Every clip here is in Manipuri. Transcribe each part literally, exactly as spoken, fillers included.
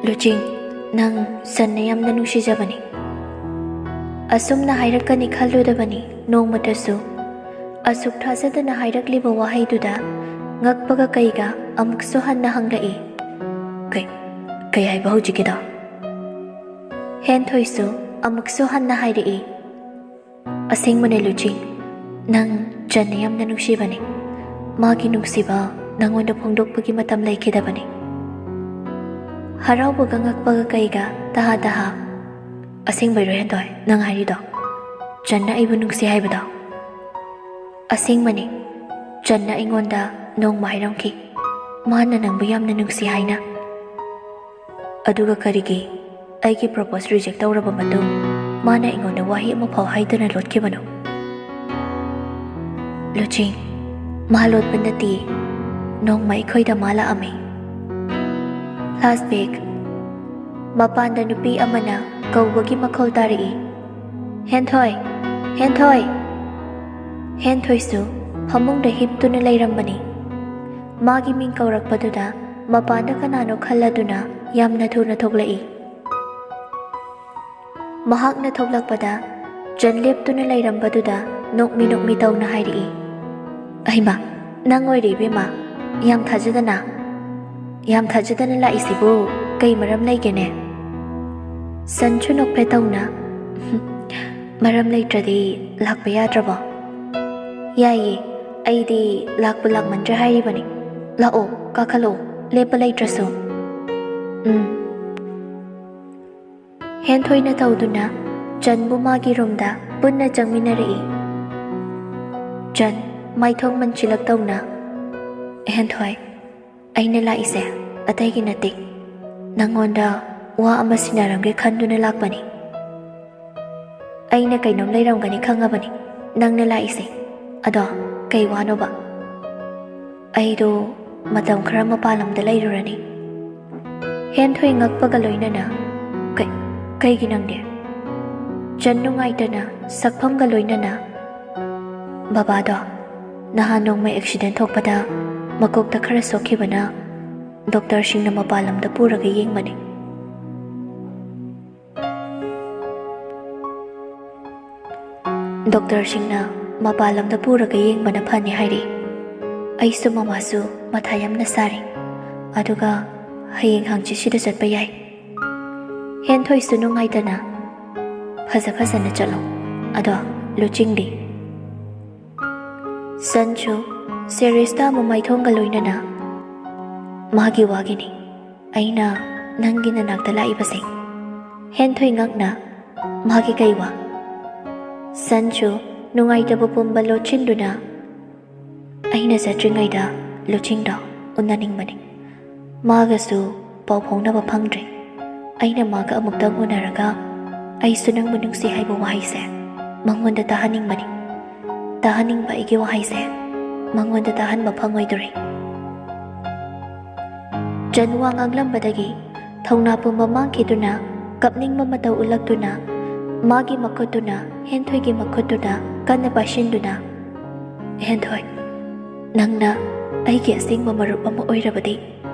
ꯂꯨꯆꯤꯡ, ꯅꯪ ꯆꯟꯅ ꯌꯥꯝꯅ ꯅꯨꯡꯁꯤꯖꯕꯅꯤ꯫ ꯑꯁꯨꯝꯅ ꯍꯥꯏꯔꯛꯀꯅꯤ ꯈꯜꯂꯨꯗꯕꯅꯤ ꯅꯣꯡꯃꯇꯁꯨ꯫ ꯑꯁꯨꯛ ꯊꯥꯖꯗꯅ ꯍꯥꯏꯔꯛꯂꯤꯕ ꯋꯥꯍꯩꯗꯨꯗ ꯉꯛꯄꯒ ꯀꯩꯒ ꯑꯃꯨꯛꯁꯨ ꯍꯟꯅ ꯍꯪꯂꯛꯏ꯫ "ꯀꯩ, ꯀꯩ ꯍꯥꯏꯕ ꯍꯧꯖꯤꯛꯀꯤꯗꯣ?" ꯍꯦꯟꯊꯣꯏꯁꯨ ꯑꯃꯨꯛꯁꯨ ꯍꯟꯅ ꯍꯥꯏꯔꯛꯏ꯫ "ꯑꯁꯦꯡꯕꯅꯦ ꯂꯨꯆꯤꯡ, ꯅꯪ ꯆꯟꯅ ꯌꯥꯝꯅ ꯅꯨꯡꯁꯤꯕꯅꯦ꯫ ꯃꯥꯒꯤ ꯅꯨꯡꯁꯤꯕ ꯅꯪꯉꯣꯟꯗ ꯐꯣꯡꯗꯣꯛꯄꯒꯤ ꯃꯇꯝ ꯂꯩꯈꯤꯗꯕꯅꯦ꯫" ꯍꯔꯥꯎꯕꯒ ꯉꯛꯄꯒ ꯀꯩꯒ ꯇꯍꯥ ꯇꯍꯥ꯫ "ꯑꯁꯦꯡꯕꯩꯔꯣ ꯍꯦꯟꯊꯣꯏ ꯅꯪ ꯍꯥꯏꯔꯤꯗꯣ? ꯆꯟꯅ ꯑꯩꯕꯨ ꯅꯨꯡꯁꯤ ꯍꯥꯏꯕꯗꯣ?" "ꯑꯁꯦꯡꯕꯅꯦ꯫ ꯆꯟꯅ ꯑꯩꯉꯣꯟꯗ ꯅꯣꯡꯃ ꯍꯥꯏꯔꯝꯈꯤ, ꯃꯥꯅ ꯅꯪꯕꯨ ꯌꯥꯝꯅ ꯅꯨꯡꯁꯤ ꯍꯥꯏꯅ꯫" "ꯑꯗꯨꯒ ꯀꯔꯤꯒꯤ ꯑꯩꯒꯤ ꯄ꯭ꯔꯣꯄꯣꯁ ꯔꯤꯖꯦꯛ ꯇꯧꯔꯕ ꯃꯇꯨꯡ ꯃꯥꯅ ꯑꯩꯉꯣꯟꯗ ꯋꯥꯍꯩ ꯑꯃꯐꯥꯎ ꯍꯥꯏꯗꯅ ꯂꯣꯠꯈꯤꯕꯅꯣ?" "ꯂꯨꯆꯤꯡ, ꯃꯥ ꯂꯣꯠꯄ ꯅꯠꯇꯦ꯫ ꯅꯣꯡꯃ ꯑꯩꯈꯣꯏꯗ ꯃꯥ ꯂꯥꯛꯑꯝꯃꯤ꯫" ꯐ꯭ꯂꯥꯁꯕꯦꯛ꯫ ꯃꯄꯥꯟꯗ ꯅꯨꯄꯤ ꯑꯃꯅ ꯀꯧꯕꯒꯤ ꯃꯈꯣꯜ ꯇꯥꯔꯛꯏ꯫ "ꯍꯦꯟꯊꯣꯏ! ꯍꯦꯟꯊꯣꯏ!" ꯍꯦꯟꯊꯣꯏꯁꯨ ꯐꯃꯨꯡꯗ ꯍꯤꯞꯇꯨꯅ ꯂꯩꯔꯝꯕꯅꯤ꯫ ꯃꯥꯒꯤ ꯃꯤꯡ ꯀꯧꯔꯛꯄꯗꯨꯗ ꯃꯄꯥꯟꯗ ꯀꯅꯥꯅꯣ ꯈꯜꯂꯗꯨꯅ ꯌꯥꯝꯅ ꯊꯨꯅ ꯊꯣꯛꯂꯛꯏ꯫ ꯃꯍꯥꯛꯅ ꯊꯣꯛꯂꯛꯄꯗ ꯆꯟ ꯂꯦꯞꯇꯨꯅ ꯂꯩꯔꯝꯕꯗꯨꯗ ꯅꯣꯛꯃꯤ ꯅꯣꯛꯃꯤ ꯇꯧꯅ ꯍꯥꯏꯔꯛꯏ꯫ "ꯑꯩꯃ, ꯅꯪ ꯑꯣꯏꯔꯦ ꯏꯕꯦꯝꯃ꯫ ꯌꯥꯝ ꯊꯥꯖꯗꯅ, ꯌꯥꯝ ꯊꯥꯖꯗꯅ ꯂꯥꯛꯏꯁꯤꯕꯨ ꯀꯩ ꯃꯔꯝ ꯂꯩꯒꯦꯅꯦ?" ꯆꯟꯁꯨ ꯅꯣꯛꯐꯦꯠ ꯇꯧꯅ, "ꯃꯔꯝ ꯂꯩꯇ꯭ꯔꯗꯤ ꯂꯥꯛꯄ ꯌꯥꯗ꯭ꯔꯕꯣ?" "ꯌꯥꯏꯌꯦ, ꯑꯩꯗꯤ ꯂꯥꯛꯄꯨ ꯂꯥꯛꯃꯟꯗ꯭ꯔꯦ ꯍꯥꯏꯔꯤꯕꯅꯤ꯫ ꯂꯥꯛꯑꯣ, ꯀꯥꯈꯠꯂꯛꯑꯣ, ꯂꯦꯞꯄ ꯂꯩꯇ꯭ꯔꯁꯨ꯫" "ꯎꯝ꯫" ꯍꯦꯟꯊꯣꯏꯅ ꯇꯧꯗꯨꯅ ꯆꯟꯕꯨ ꯃꯥꯒꯤ ꯔꯨꯝꯗ ꯄꯨꯟꯅ ꯆꯪꯃꯤꯟꯅꯔꯛꯏ꯫ ꯆꯟ, ꯃꯥꯏꯊꯣꯡ ꯃꯟꯁꯤꯜꯂꯛ ꯇꯧꯅ, "ꯍꯦꯟꯊꯣꯏ, ꯑꯩꯅ ꯂꯥꯛꯏꯁꯦ ꯑꯇꯩꯒꯤ ꯅꯠꯇꯦ, ꯅꯪꯉꯣꯟꯗ ꯋꯥ ꯑꯃ ꯁꯤꯟꯅꯔꯝꯒꯦ ꯈꯟꯗꯨꯅ ꯂꯥꯛꯄꯅꯤ꯫ ꯑꯩꯅ ꯀꯩꯅꯣꯝ ꯂꯩꯔꯝꯒꯅꯤ ꯈꯪꯉꯕꯅꯤ ꯅꯪꯅ ꯂꯥꯛꯏꯁꯦ꯫ ꯑꯗꯣ ꯀꯩ ꯋꯥꯅꯣꯕ?" "ꯑꯩꯗꯣ ꯃꯇꯝ ꯈꯔ ꯃꯄꯥꯟ ꯂꯝꯗ ꯂꯩꯔꯨꯔꯅꯤ꯫" ꯍꯦꯟꯊꯣꯏ ꯉꯛꯄꯒ ꯂꯣꯏꯅꯅ, "ꯀꯩ-, ꯀꯩꯒꯤ ꯅꯪꯗꯤ?" ꯆꯟ ꯅꯨꯡꯉꯥꯏꯇꯅ ꯁꯛꯐꯝꯒ ꯂꯣꯏꯅꯅ, "ꯕꯕꯥꯗꯣ ꯅꯍꯥꯟ ꯅꯣꯡꯃ ꯑꯦꯛꯁꯤꯗꯦꯟ ꯊꯣꯛꯄꯗ ꯃꯀꯣꯛꯇ ꯈꯔ ꯁꯣꯛꯈꯤꯕꯅ ꯗꯣꯛꯇꯔꯁꯤꯡꯅ ꯃꯄꯥꯟ ꯂꯝꯗ ꯄꯨꯔꯒ ꯌꯦꯡꯕꯅꯤ꯫ ꯗꯣꯛꯇꯔꯁꯤꯡꯅ ꯃꯄꯥꯟ ꯂꯝꯗ ꯄꯨꯔꯒ ꯌꯦꯡꯕꯅ ꯐꯅꯤ ꯍꯥꯏꯔꯤ꯫ ꯑꯩꯁꯨ ꯃꯃꯥꯁꯨ ꯃꯊꯥ ꯌꯥꯝꯅ ꯁꯥꯔꯤ꯫ ꯑꯗꯨꯒ ꯍꯌꯦꯡ ꯍꯪꯆꯤꯠꯁꯤꯗ ꯆꯠꯄ ꯌꯥꯏ꯫ ꯍꯦꯟꯊꯣꯏꯁꯨ ꯅꯨꯡꯉꯥꯏꯇꯅ, "ꯐꯖ ꯐꯖꯅ ꯆꯠꯂꯣ꯫ ꯑꯗꯣ ꯂꯨꯆꯤꯡꯗꯤ?" ꯁꯟꯁꯨ ꯁꯦꯔꯤꯁꯇ ꯑꯃꯨꯛ ꯃꯥꯏꯊꯣꯡꯒ ꯂꯣꯏꯅꯅ, "ꯃꯥꯒꯤ ꯋꯥꯒꯤꯅꯤ ꯑꯩꯅ ꯅꯪꯒꯤ ꯅꯅꯥꯛꯇ ꯂꯥꯛꯏꯕꯁꯦ꯫" ꯍꯦꯟꯊꯣꯏ ꯉꯛꯅ, "ꯃꯥꯒꯤ ꯀꯩ ꯋꯥ?" ꯁꯟꯁꯨ ꯅꯨꯡꯉꯥꯏꯇꯕ ꯄꯨꯝꯕ ꯂꯣꯠꯁꯤꯟꯗꯨꯅ, "ꯑꯩꯅ ꯆꯠꯇ꯭ꯔꯤꯉꯩꯗ ꯂꯨꯆꯤꯡꯗꯣ ꯎꯅꯅꯤꯡꯕꯅꯤ꯫ ꯃꯥꯒꯁꯨ ꯄꯥꯎ ꯐꯥꯎꯅꯕ ꯐꯪꯗ꯭ꯔꯤ꯫ ꯑꯩꯅ ꯃꯥꯒ ꯑꯃꯨꯛꯇꯪ ꯎꯅꯔꯒ ꯑꯩꯁꯨ ꯅꯪꯕꯨ ꯅꯨꯡꯁꯤ ꯍꯥꯏꯕ ꯋꯥꯍꯩꯁꯦ ꯃꯉꯣꯟꯗ ꯇꯥꯍꯟꯅꯤꯡꯕꯅꯤ꯫ ꯇꯥꯍꯟꯅꯤꯡꯕ ꯑꯩꯒꯤ ꯋꯥꯍꯩꯁꯦ ꯃꯉꯣꯟꯗ ꯇꯥꯍꯟꯕ ꯐꯪꯉꯣꯏꯗꯣꯔꯤ꯫" ꯆꯟ ꯋꯥ ꯉꯥꯡꯂꯝꯕꯗꯒꯤ ꯊꯧꯅꯥ ꯄꯨꯝꯕ ꯃꯥꯡꯈꯤꯗꯨꯅ, ꯀꯞꯅꯤꯡꯕ ꯃꯇꯧ ꯎꯠꯂꯛꯇꯨꯅ, ꯃꯥꯒꯤ ꯃꯈꯨꯠꯇꯨꯅ ꯍꯦꯟꯊꯣꯏꯒꯤ ꯃꯈꯨꯠꯇꯨꯗ ꯀꯟꯅ ꯄꯥꯏꯁꯤꯟꯗꯨꯅ, "ꯍꯦꯟꯊꯣꯏ, ꯅꯪꯅ ꯑꯩꯒꯤ ꯑꯁꯦꯡꯕ ꯃꯔꯨꯞ ꯑꯃ ꯑꯣꯏꯔꯕꯗꯤ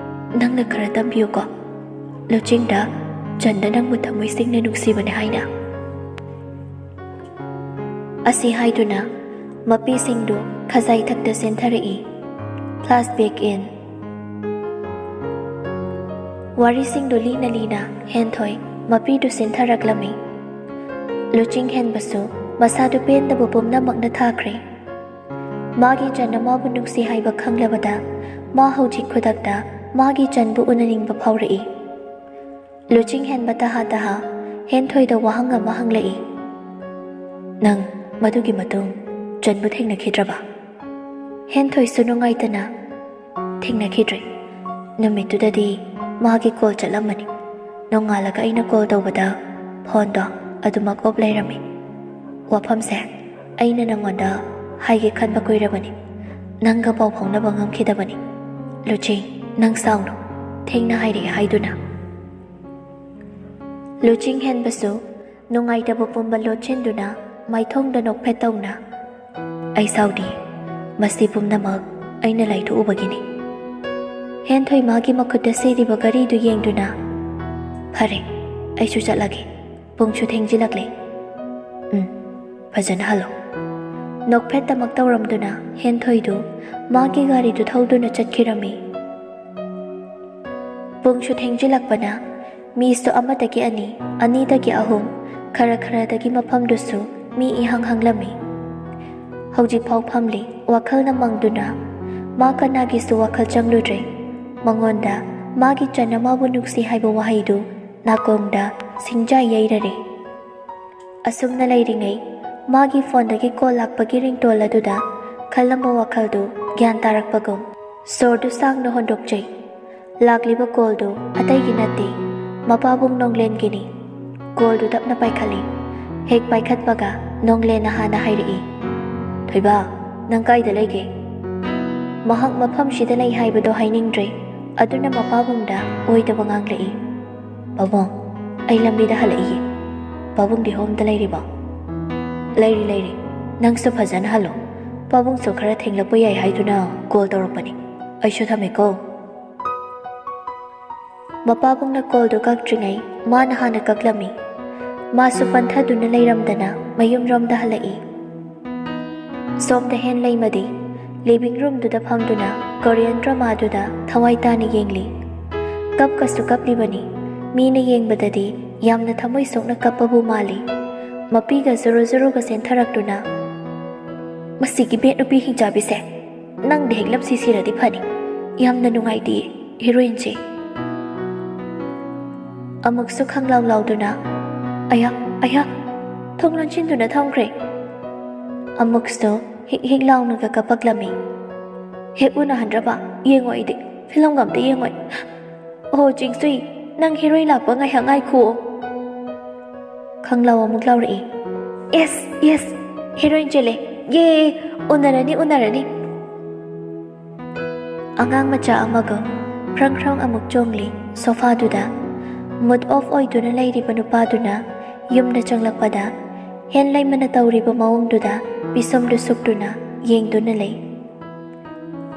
ꯅꯪꯅ ꯈꯔ ꯇꯝꯕꯤꯌꯨꯀꯣ꯫ ꯂꯨꯆꯤꯡꯗ ꯆꯟꯗ ꯅꯪꯕꯨ ꯊꯃꯣꯏ ꯁꯦꯡꯅ ꯅꯨꯡꯁꯤꯕꯅꯤ ꯍꯥꯏꯅ꯫" ꯑꯁꯤ ꯍꯥꯏꯗꯨꯅ ꯃꯄꯤꯁꯤꯡꯗꯨ ꯈꯖꯥꯏꯊꯛꯇ ꯆꯦꯟꯊꯔꯛꯏ꯫ Flashback in꯫ ꯋꯥꯔꯤꯁꯤꯡꯗꯨ ꯂꯤꯅ ꯂꯤꯅ ꯍꯦꯟꯊꯣꯏ ꯃꯄꯤꯗꯨ ꯆꯦꯟꯊꯔꯛꯂꯝꯃꯤ꯫ ꯂꯨꯆꯤꯡ ꯍꯦꯟꯕꯁꯨ ꯃꯁꯥꯗꯨ ꯄꯦꯟꯗꯕ ꯄꯨꯝꯅꯃꯛꯅ ꯊꯥꯈ꯭ꯔꯦ꯫ ꯃꯥꯒꯤ ꯆꯟꯅ ꯃꯥꯕꯨ ꯅꯨꯡꯁꯤ ꯍꯥꯏꯕ ꯈꯪꯂꯕꯗ ꯃꯥ ꯍꯧꯖꯤꯛ ꯈꯨꯗꯛꯇ ꯃꯥꯒꯤ ꯆꯟꯕꯨ ꯎꯅꯅꯤꯡꯕ ꯐꯥꯎꯔꯛꯏ꯫ ꯂꯨꯆꯤꯡ ꯍꯦꯟꯕ ꯇꯍꯥ ꯇꯍꯥ ꯍꯦꯟꯊꯣꯏꯗ ꯋꯥꯍꯪ ꯑꯃ ꯍꯪꯂꯛꯏ꯫ "ꯅꯪ ꯃꯗꯨꯒꯤ ꯃꯇꯨꯡ ꯆꯟꯕꯨ ꯊꯦꯡꯅꯈꯤꯗ꯭ꯔꯕ?" ꯍꯦꯟꯊꯣꯏꯁꯨ ꯅꯨꯡꯉꯥꯏꯇꯅ, "ꯊꯦꯡꯅꯈꯤꯗ꯭ꯔꯦ꯫ ꯅꯨꯃꯤꯠꯇꯨꯗꯗꯤ ꯃꯥꯒꯤ ꯀꯣꯜ ꯆꯠꯂꯝꯕꯅꯤ꯫ ꯅꯣꯡꯉꯥꯜꯂꯒ ꯑꯩꯅ ꯀꯣꯜ ꯇꯧꯕꯗ ꯐꯣꯟꯗꯣ ꯑꯗꯨꯃꯛ ꯑꯣꯞ ꯂꯩꯔꯝꯃꯤ꯫ ꯋꯥꯐꯝꯁꯦ ꯑꯩꯅ ꯅꯪꯉꯣꯟꯗ ꯍꯥꯏꯒꯦ ꯈꯟꯕ ꯀꯨꯏꯔꯕꯅꯤ꯫ ꯅꯪꯒ ꯄꯥꯎ ꯐꯥꯎꯅꯕ ꯉꯝꯈꯤꯗꯕꯅꯤ꯫ ꯂꯨꯆꯤꯡ, ꯅꯪ ꯁꯥꯎꯅꯨ꯫ ꯊꯦꯡꯅ ꯍꯥꯏꯔꯛꯑꯦ ꯍꯥꯏꯗꯨꯅ꯫" ꯂꯨꯆꯤꯡ ꯍꯦꯟꯕꯁꯨ ꯅꯨꯡꯉꯥꯏꯇꯕ ꯄꯨꯝꯕ ꯂꯣꯠꯁꯤꯟꯗꯨꯅ ꯃꯥꯏꯊꯣꯡꯗ ꯅꯣꯛꯐꯦꯠ ꯇꯧꯅ, "ꯑꯩ ꯁꯥꯎꯗꯦ꯫ ꯃꯁꯤ ꯄꯨꯝꯅꯃꯛ ꯑꯩꯅ ꯂꯥꯏꯊꯣꯛꯎꯕꯒꯤꯅꯤ꯫" ꯍꯦꯟꯊꯣꯏ ꯃꯥꯒꯤ ꯃꯈꯨꯠꯇ ꯁꯤꯔꯤꯕ ꯘꯔꯤꯗꯨ ꯌꯦꯡꯗꯨꯅ, "ꯐꯔꯦ, ꯑꯩꯁꯨ ꯆꯠꯂꯒꯦ꯫ ꯄꯨꯡꯁꯨ ꯊꯦꯡꯖꯤꯜꯂꯛꯂꯦ꯫ ꯎꯝ꯫" ꯐꯖꯅ ꯍꯜꯂꯣ꯫ ꯅꯣꯛꯐꯦꯠꯇꯃꯛ ꯇꯧꯔꯝꯗꯨꯅ ꯍꯦꯟꯊꯣꯏꯗꯨ ꯃꯥꯒꯤ ꯒꯥꯔꯤꯗꯨ ꯊꯧꯗꯨꯅ ꯆꯠꯈꯤꯔꯝꯃꯤ꯫ ꯄꯨꯡꯁꯨ ꯊꯦꯡꯖꯤꯜꯂꯛꯄꯅ ꯃꯤꯁꯨ ꯑꯃꯗꯒꯤ ꯑꯅꯤ, ꯑꯅꯤꯗꯒꯤ ꯑꯍꯨꯝ, ꯈꯔ ꯈꯔꯗꯒꯤ ꯃꯐꯝꯗꯨꯁꯨ ꯃꯤ ꯏꯍꯪ ꯍꯪꯂꯝꯃꯤ꯫ ꯍꯧꯖꯤꯛꯐꯥꯎ ꯐꯝꯂꯤ, ꯋꯥꯈꯜꯅ ꯃꯪꯗꯨꯅ꯫ ꯃꯥ ꯀꯅꯥꯒꯤꯁꯨ ꯋꯥꯈꯜ ꯆꯪꯂꯨꯗ꯭ꯔꯦ꯫ ꯃꯉꯣꯟꯗ ꯃꯥꯒꯤ ꯆꯟ ꯑꯃꯕꯨ ꯅꯨꯡꯁꯤ ꯍꯥꯏꯕ ꯋꯥꯍꯩꯗꯨ ꯅꯥꯀꯣꯡꯗ ꯁꯤꯡꯖꯥ ꯌꯩꯔꯔꯦ꯫ ꯑꯁꯨꯝꯅ ꯂꯩꯔꯤꯉꯩ ꯃꯥꯒꯤ ꯐꯣꯟꯗꯒꯤ ꯀꯣꯜ ꯂꯥꯛꯄꯒꯤ ꯔꯤꯡꯇꯣꯟ ꯑꯗꯨꯗ ꯈꯜꯂꯝꯕ ꯋꯥꯈꯜꯗꯨ ꯒ꯭ꯌꯥꯟ ꯇꯥꯔꯛꯄꯒꯨꯝ ꯁꯣꯔꯗꯨ ꯁꯥꯡꯅ ꯍꯣꯟꯗꯣꯛꯆꯩ꯫ ꯂꯥꯛꯂꯤꯕ ꯀꯣꯜꯗꯨ ꯑꯇꯩꯒꯤ ꯅꯠꯇꯦ, ꯃꯄꯥꯕꯨꯡ ꯅꯣꯡꯂꯦꯟꯒꯤꯅꯤ꯫ ꯀꯣꯜꯗꯨ ꯇꯞꯅ ꯄꯥꯏꯈꯠꯂꯤ꯫ ꯍꯦꯛ ꯄꯥꯏꯈꯠꯄꯒ ꯅꯣꯡꯂꯦꯟꯅ ꯍꯥꯟꯅ ꯍꯥꯏꯔꯛꯏ, "ꯊꯣꯏꯕ, ꯅꯪ ꯀꯥꯏꯗ ꯂꯩꯒꯦ?" ꯃꯍꯥꯛ ꯃꯐꯝꯁꯤꯗ ꯂꯩ ꯍꯥꯏꯕꯗꯣ ꯍꯥꯏꯅꯤꯡꯗ꯭ꯔꯦ, ꯑꯗꯨꯅ ꯃꯄꯥꯕꯨꯡꯗ ꯑꯣꯏꯗꯕ ꯉꯥꯡꯂꯛꯏ꯫ "ꯄꯥꯕꯨꯡ, ꯑꯩ ꯂꯝꯕꯤꯗ ꯍꯜꯂꯛꯏꯌꯦ꯫ ꯄꯥꯕꯨꯡꯗꯤ ꯍꯣꯝꯗ ꯂꯩꯔꯤꯕꯣ?" "ꯂꯩꯔꯤ, ꯂꯩꯔꯤ꯫ ꯅꯪꯁꯨ ꯐꯖꯅ ꯍꯜꯂꯣ꯫ ꯄꯥꯕꯨꯡꯁꯨ ꯈꯔ ꯊꯦꯡꯂꯛꯄ ꯌꯥꯏ ꯍꯥꯏꯗꯨꯅ ꯀꯣꯜ ꯇꯧꯔꯛꯄꯅꯤ꯫ ꯑꯩꯁꯨ ꯊꯝꯃꯦꯀꯣ꯫" ꯃꯄꯥꯕꯨꯡꯅ ꯀꯣꯜꯗꯨ ꯀꯛꯇ꯭ꯔꯤꯉꯩ ꯃꯥꯅ ꯍꯥꯟꯅ ꯀꯛꯂꯝꯃꯤ꯫ ꯃꯥꯁꯨ ꯄꯟꯊꯗꯨꯅ ꯂꯩꯔꯝꯗꯅ ꯃꯌꯨꯝꯔꯣꯝꯗ ꯍꯜꯂꯛꯏ꯫ ꯁꯣꯝꯗ ꯍꯦꯟꯂꯩꯃꯗꯤ ꯂꯤꯚꯤꯡ ꯔꯨꯝꯗꯨꯗ ꯐꯝꯗꯨꯅ ꯀꯣꯔꯤꯌꯟ ꯗ꯭ꯔꯃꯥꯗꯨꯗ ꯊꯋꯥꯏ ꯇꯥꯅ ꯌꯦꯡꯂꯤ꯫ ꯀꯞꯀꯁꯨ ꯀꯞꯂꯤꯕꯅꯤ꯫ ꯃꯤꯅ ꯌꯦꯡꯕꯗꯗꯤ ꯌꯥꯝꯅ ꯊꯃꯣꯏ ꯁꯣꯛꯅ ꯀꯞꯄꯕꯨ ꯃꯥꯜꯂꯤ꯫ ꯃꯄꯤꯒ ꯖꯨꯔꯨ ꯖꯨꯔꯨꯒ ꯆꯦꯟꯊꯔꯛꯇꯨꯅ, "ꯃꯁꯤꯒꯤ ꯕꯦꯠ ꯅꯨꯄꯤ ꯍꯤꯡꯆꯥꯕꯤꯁꯦ, ꯅꯪꯗ ꯍꯦꯛ ꯂꯞꯁꯤ ꯁꯤꯔꯗꯤ ꯐꯅꯤ꯫ ꯌꯥꯝꯅ ꯅꯨꯡꯉꯥꯏꯇꯦ ꯍꯤꯔꯣꯏꯟꯁꯦ꯫" ꯑꯃꯨꯛꯁꯨ ꯈꯪꯂꯥꯎ ꯂꯥꯎꯗꯨꯅ, "ꯑꯌꯥ, ꯑꯌꯥ!" ꯊꯣꯡ ꯂꯣꯟꯁꯤꯟꯗꯨꯅ ꯊꯝꯈ꯭ꯔꯦ꯫ ꯑꯃꯨꯛꯁꯨ ꯍꯤꯛ ꯍꯤꯛ ꯂꯥꯎꯅꯒ ꯀꯞꯄꯛꯂꯝꯃꯤ꯫ "ꯍꯦꯛ ꯎꯅꯍꯟꯗ꯭ꯔꯕ? ꯌꯦꯡꯉꯣ, ꯑꯩꯗꯤ ꯐꯤꯂꯝꯒ ꯑꯝꯇ ꯌꯦꯡꯉꯣꯏ꯫ ꯑꯣꯍꯣ, ꯆꯤꯡꯁꯨꯏ, ꯅꯪ ꯍꯤꯔꯣꯏ ꯂꯥꯛꯄ ꯉꯥꯏꯍꯥꯛ ꯉꯥꯏꯈꯨꯑꯣ꯫" ꯈꯪꯂꯥꯎ ꯑꯃꯨꯛ ꯂꯥꯎꯔꯛꯏ, "ꯌꯦꯁ, ꯌꯦꯁ, ꯍꯤꯔꯣꯏꯟ ꯆꯦꯜꯂꯦ꯫ ꯌꯦ, ꯎꯅꯔꯅꯤ, ꯎꯅꯔꯅꯤ꯫" ꯑꯉꯥꯡ ꯃꯆꯥ ꯑꯃꯒꯨꯝ ꯈ꯭ꯔꯪ ꯈ꯭ꯔꯪ ꯑꯃꯨꯛ ꯆꯣꯡꯂꯤ ꯁꯣꯐꯥꯗꯨꯗ꯫ ꯃꯨꯗ ꯑꯣꯐ ꯑꯣꯏꯗꯨꯅ ꯂꯩꯔꯤꯕ ꯅꯨꯄꯥꯗꯨꯅ ꯌꯨꯝꯗ ꯆꯪꯂꯛꯄꯗ ꯍꯦꯟꯂꯩꯃꯅ ꯇꯧꯔꯤꯕ ꯃꯑꯣꯡꯗꯨꯗ ꯄꯤꯁꯨꯝꯗꯨ ꯁꯨꯛꯇꯨꯅ ꯌꯦꯡꯗꯨꯅ ꯂꯩ꯫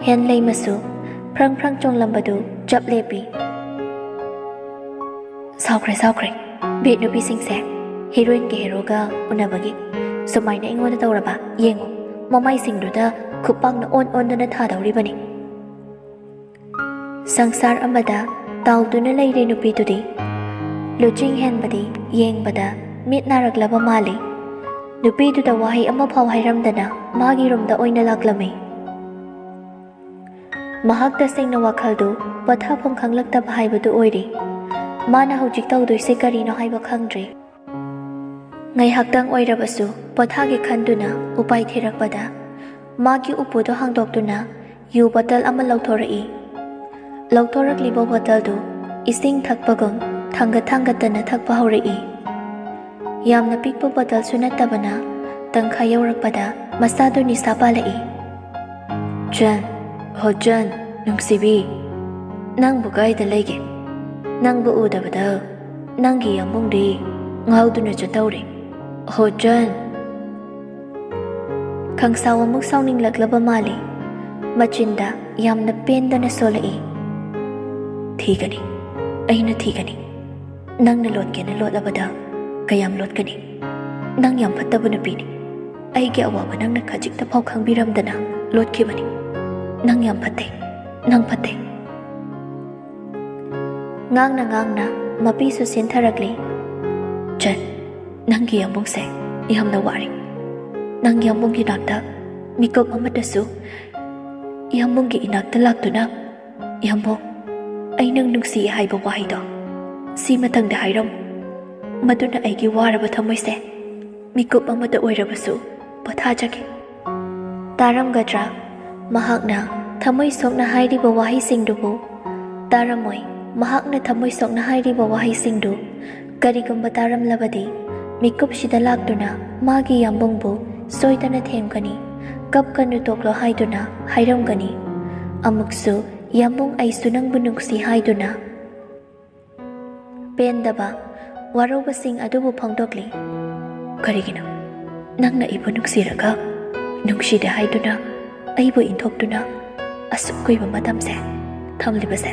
ꯍꯦꯟꯂꯩꯃꯁꯨ ꯐ꯭ꯔꯪ ꯐ꯭ꯔꯪ ꯆꯣꯡꯂꯝꯕꯗꯨ ꯆꯞ ꯂꯦꯞꯄꯤ꯫ ꯁꯥꯎꯈ꯭ꯔꯦ, ꯁꯥꯎꯈ꯭ꯔꯦ꯫ ꯕꯦꯠ ꯅꯨꯄꯤꯁꯤꯡꯁꯦ ꯍꯤꯔꯣꯏꯟꯒ ꯍꯦꯔꯣꯒ ꯎꯅꯕꯒꯤ꯫ ꯁꯨꯃꯥꯏꯅ ꯑꯩꯉꯣꯟꯗ ꯇꯧꯔꯕ? ꯌꯦꯡꯉꯨ, ꯃꯃꯥꯏꯁꯤꯡꯗꯨꯗ ꯈꯨꯄꯥꯛꯅ ꯑꯣꯟ ꯑꯣꯟꯗꯨꯅ ꯊꯥꯗꯧꯔꯤꯕꯅꯤ꯫ ꯁꯪꯁꯥꯔ ꯑꯃꯗ ꯇꯥꯎꯗꯨꯅ ꯂꯩꯔꯦ ꯅꯨꯄꯤꯗꯨꯗꯤ꯫ ꯂꯨꯆꯤꯡ ꯍꯦꯟꯕꯗꯤ ꯌꯦꯡꯕꯗ ꯃꯤꯠ ꯅꯥꯔꯛꯂꯕ ꯃꯥꯜꯂꯤ꯫ ꯅꯨꯄꯤꯗꯨꯗ ꯋꯥꯍꯩ ꯑꯃꯐꯥꯎ ꯍꯥꯏꯔꯝꯗꯅ ꯃꯥꯒꯤ ꯔꯨꯝꯗ ꯑꯣꯏꯅ ꯂꯥꯛꯂꯝꯃꯤ꯫ ꯃꯍꯥꯛ ꯇꯁꯦꯡꯅ ꯋꯥꯈꯜꯗꯨ ꯄꯣꯊꯥꯐꯝ ꯈꯪꯂꯛꯇꯕ ꯍꯥꯏꯕꯗꯨ ꯑꯣꯏꯔꯤ꯫ ꯃꯥꯅ ꯍꯧꯖꯤꯛ ꯇꯧꯗꯣꯏꯁꯦ ꯀꯔꯤꯅꯣ ꯍꯥꯏꯕ ꯈꯪꯗ꯭ꯔꯦ꯫ ꯉꯥꯏꯍꯥꯛꯇꯪ ꯑꯣꯏꯔꯕꯁꯨ ꯄꯣꯊꯥꯒꯦ ꯈꯟꯗꯨꯅ ꯎꯄꯥꯏ ꯊꯤꯔꯛꯄꯗ, ꯃꯥꯒꯤ ꯎꯄꯨꯗꯨ ꯍꯥꯡꯗꯣꯛꯇꯨꯅ ꯌꯨ ꯕꯣꯇꯜ ꯑꯃ ꯂꯧꯊꯣꯔꯛꯏ꯫ ꯂꯧꯊꯣꯔꯛꯂꯤꯕ ꯕꯣꯇꯜꯗꯨ ꯏꯁꯤꯡ ꯊꯛꯄꯒꯨꯝ ꯊꯥꯡꯒꯠ ꯊꯥꯡꯒꯠꯇꯅ ꯊꯛꯄ ꯍꯧꯔꯛꯏ꯫ ꯌꯥꯝꯅ ꯄꯤꯛꯄ ꯕꯣꯇꯜꯁꯨ ꯅꯠꯇꯕꯅ, ꯇꯪꯈꯥꯏ ꯌꯧꯔꯛꯄꯗ ꯃꯁꯥꯗꯨ ꯅꯤꯁꯥ ꯄꯥꯜꯂꯛꯏ꯫ "ꯆꯟ, ꯍꯣ ꯆꯟ, ꯅꯨꯡꯁꯤꯕꯤ, ꯅꯪꯕꯨ ꯀꯥꯏꯗ ꯂꯩꯒꯦ? ꯅꯪꯕꯨ ꯎꯗꯕꯗ ꯅꯪꯒꯤ ꯌꯥꯝꯕꯨꯡꯗꯤ ꯉꯥꯎꯗꯨꯅ ꯆꯠꯇꯧꯔꯦ꯫ ꯍꯣ ꯆꯟ!" ꯈꯪꯁꯥꯎ ꯑꯃꯨꯛ ꯁꯥꯎꯅꯤꯡꯂꯛꯂꯕ ꯃꯥꯜꯂꯤ꯫ ꯃꯆꯤꯟꯗ ꯌꯥꯝꯅ ꯄꯦꯟꯗꯅ ꯁꯣꯜꯂꯛꯏ꯫ "ꯊꯤꯒꯅꯤ, ꯑꯩꯅ ꯊꯤꯒꯅꯤ꯫ ꯅꯪꯅ ꯂꯣꯠꯀꯦꯅ ꯂꯣꯠꯂꯕꯗ ꯀꯌꯥꯝ ꯂꯣꯠꯀꯅꯤ? ꯅꯪ ꯌꯥꯝ ꯐꯠꯇꯕ ꯅꯨꯄꯤꯅꯤ꯫ ꯑꯩꯒꯤ ꯑꯋꯥꯕ ꯅꯪꯅ ꯈꯖꯤꯛꯇ ꯐꯥꯎ ꯈꯪꯕꯤꯔꯝꯗꯅ ꯂꯣꯠꯈꯤꯕꯅꯤ꯫ ꯅꯪ ꯌꯥꯝ ꯐꯠꯇꯦ, ꯅꯪ ꯐꯠꯇꯦ꯫" ꯉꯥꯡꯅ ꯉꯥꯡꯅ ꯃꯄꯤꯁꯨ ꯁꯤꯟꯊꯔꯛꯂꯤ꯫ "ꯆꯟ, ꯅꯪꯒꯤ ꯌꯥꯝꯕꯨꯡꯁꯦ ꯌꯥꯝꯅ ꯋꯥꯔꯦ꯫ ꯅꯪ ꯌꯥꯝꯕꯨꯡꯒꯤ ꯅꯥꯛꯇ ꯃꯤꯀꯨꯞ ꯑꯃꯠꯇꯁꯨ, ꯌꯥꯝꯕꯨꯡꯒꯤ ꯏꯅꯥꯛꯇ ꯂꯥꯛꯇꯨꯅ, 'ꯌꯥꯝꯕꯨꯡ, ꯑꯩ ꯅꯪ ꯅꯨꯡꯁꯤ' ꯍꯥꯏꯕ ꯋꯥꯍꯩꯗꯣ ꯁꯤꯃꯇꯪꯗꯤ ꯍꯥꯏꯔꯝꯃꯨ꯫ ꯃꯗꯨꯅ ꯑꯩꯒꯤ ꯋꯥꯔꯕ ꯊꯃꯣꯏꯁꯦ ꯃꯤꯀꯨꯞ ꯑꯃꯇ ꯑꯣꯏꯔꯕꯁꯨ ꯄꯣꯊꯥꯖꯒꯦ꯫" ꯇꯥꯔꯝꯒꯗ꯭ꯔꯥ? ꯃꯍꯥꯛꯅ ꯊꯃꯣꯏ ꯁꯣꯛꯅ ꯍꯥꯏꯔꯤꯕ ꯋꯥꯍꯩꯁꯤꯡꯗꯨꯕꯨ? ꯇꯥꯔꯝꯃꯣꯏ꯫ ꯃꯍꯥꯛꯅ ꯊꯃꯣꯏ ꯁꯣꯛꯅ ꯍꯥꯏꯔꯤꯕ ꯋꯥꯍꯩꯁꯤꯡꯗꯨ ꯀꯔꯤꯒꯨꯝꯕ ꯇꯥꯔꯝꯂꯕꯗꯤ, ꯃꯤꯀꯨꯞꯁꯤꯗ ꯂꯥꯛꯇꯨꯅ ꯃꯥꯒꯤ ꯌꯥꯝꯕꯨꯡꯕꯨ ꯁꯣꯏꯗꯅ ꯊꯦꯝꯒꯅꯤ꯫ "ꯀꯞꯀꯅꯨ, ꯇꯣꯛꯂꯣ" ꯍꯥꯏꯗꯨꯅ ꯍꯥꯏꯔꯝꯒꯅꯤ꯫ ꯑꯃꯨꯛꯁꯨ, "ꯌꯥꯝꯕꯨꯡ, ꯑꯩꯁꯨ ꯅꯪꯕꯨ ꯅꯨꯡꯁꯤ" ꯍꯥꯏꯗꯨꯅ꯫ ꯄꯦꯟꯗꯕ ꯋꯥꯔꯧꯕꯁꯤꯡ ꯑꯗꯨꯕꯨ ꯐꯣꯡꯗꯣꯛꯂꯤ꯫ "ꯀꯔꯤꯒꯤꯅꯣ ꯅꯪꯅ ꯑꯩꯕꯨ ꯅꯨꯡꯁꯤꯔꯒ ꯅꯨꯡꯁꯤꯗꯦ ꯍꯥꯏꯗꯨꯅ ꯑꯩꯕꯨ ꯏꯟꯊꯣꯛꯇꯨꯅ ꯑꯁꯨꯛ ꯀꯨꯏꯕ ꯃꯇꯝꯁꯦ ꯊꯝꯂꯤꯕꯁꯦ?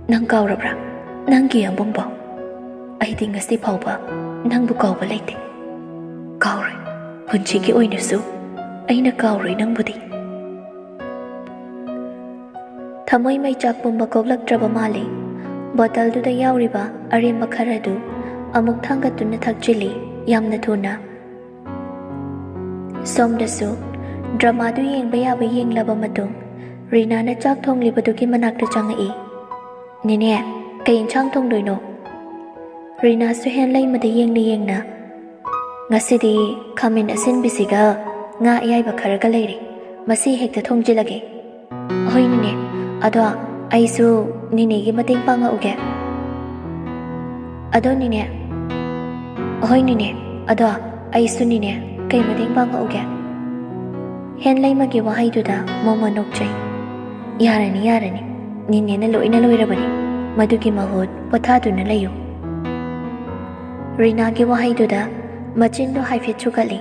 ꯅꯪ ꯀꯥꯎꯔꯕ꯭ꯔꯥ ꯅꯪꯒꯤ ꯌꯥꯝꯕꯨꯡꯕꯣ? ꯑꯩꯗꯤ ꯉꯁꯤ ꯐꯥꯎꯕ ꯅꯪꯕꯨ ꯀꯥꯎꯕ ꯂꯩꯇꯦ꯫ ꯀꯥꯎꯔꯣꯏ, ꯄꯨꯟꯁꯤꯒꯤ ꯑꯣꯏꯅꯁꯨ ꯑꯩꯅ ꯀꯥꯎꯔꯣꯏ ꯅꯪꯕꯨꯗꯤ꯫ ꯊꯃꯣꯏ ꯃꯩꯆꯥꯛ ꯄꯨꯝꯕ ꯀꯣꯛꯂꯛꯇ꯭ꯔꯕ ꯃꯥꯜꯂꯤ꯫ ꯕꯣꯇꯜꯗꯨꯗ ꯌꯥꯎꯔꯤꯕ ꯑꯔꯦꯝꯕ ꯈꯔꯗꯨ ꯑꯃꯨꯛ ꯊꯥꯡꯒꯠꯇꯨꯅ ꯊꯛꯆꯤꯜꯂꯤ, ꯌꯥꯝꯅ ꯊꯨꯅ꯫ ꯁꯣꯝꯗꯁꯨ ꯗ꯭ꯔꯃꯥꯗꯨ ꯌꯦꯡꯕ ꯌꯥꯕ ꯌꯦꯡꯂꯕ ꯃꯇꯨꯡ, ꯔꯤꯅꯥꯅ ꯆꯥꯛ ꯊꯣꯡꯂꯤꯕꯗꯨꯒꯤ ꯃꯅꯥꯛꯇ ꯆꯪꯉꯛꯏ꯫ "ꯅꯦꯅꯦ, ꯀꯩ ꯏꯟꯁꯥꯡ ꯊꯣꯡꯗꯣꯏꯅꯣ?" ꯔꯤꯅꯥꯁꯨ ꯍꯦꯟ ꯂꯩꯃꯗ ꯌꯦꯡꯅ ꯌꯦꯡꯅ, "ꯉꯁꯤꯗꯤ ꯈꯥꯃꯦꯟ ꯑꯁꯤꯟꯕꯤꯁꯤꯒ ꯉꯥ ꯑꯌꯥꯏꯕ ꯈꯔꯒ ꯂꯩꯔꯤ, ꯃꯁꯤ ꯍꯦꯛꯇ ꯊꯣꯡꯖꯤꯜꯂꯒꯦ꯫" "ꯍꯣꯏ ꯅꯦꯅꯦ, ꯑꯗꯣ ꯑꯩꯁꯨ ꯅꯦꯅꯦꯒꯤ ꯃꯇꯦꯡ ꯄꯥꯡꯉꯛꯎꯒꯦ꯫" "ꯑꯗꯣ ꯅꯦꯅꯦ꯫" "ꯍꯣꯏ ꯅꯦꯅꯦ, ꯑꯗꯣ ꯑꯩꯁꯨ ꯅꯦꯅꯦ ꯀꯩ ꯃꯇꯦꯡ ꯄꯥꯡꯉꯛꯎꯒꯦ?" ꯍꯦꯟ ꯂꯩꯃꯒꯤ ꯋꯥꯍꯩꯗꯨꯗ ꯃꯣꯃꯣ ꯅꯣꯛꯆꯩ꯫ "ꯌꯥꯔꯅꯤ, ꯌꯥꯔꯅꯤ, ꯅꯦꯅꯦꯅ ꯂꯣꯏꯅ ꯂꯣꯏꯔꯕꯅꯤ, ꯃꯗꯨꯒꯤ ꯃꯍꯨꯠ ꯄꯣꯊꯥꯗꯨꯅ ꯂꯩꯌꯨ꯫" ꯔꯤꯅꯥꯒꯤ ꯋꯥꯍꯩꯗꯨꯗ ꯃꯆꯤꯟꯗꯨ ꯍꯥꯏꯐꯦꯠ ꯁꯨꯒꯠꯂꯤ꯫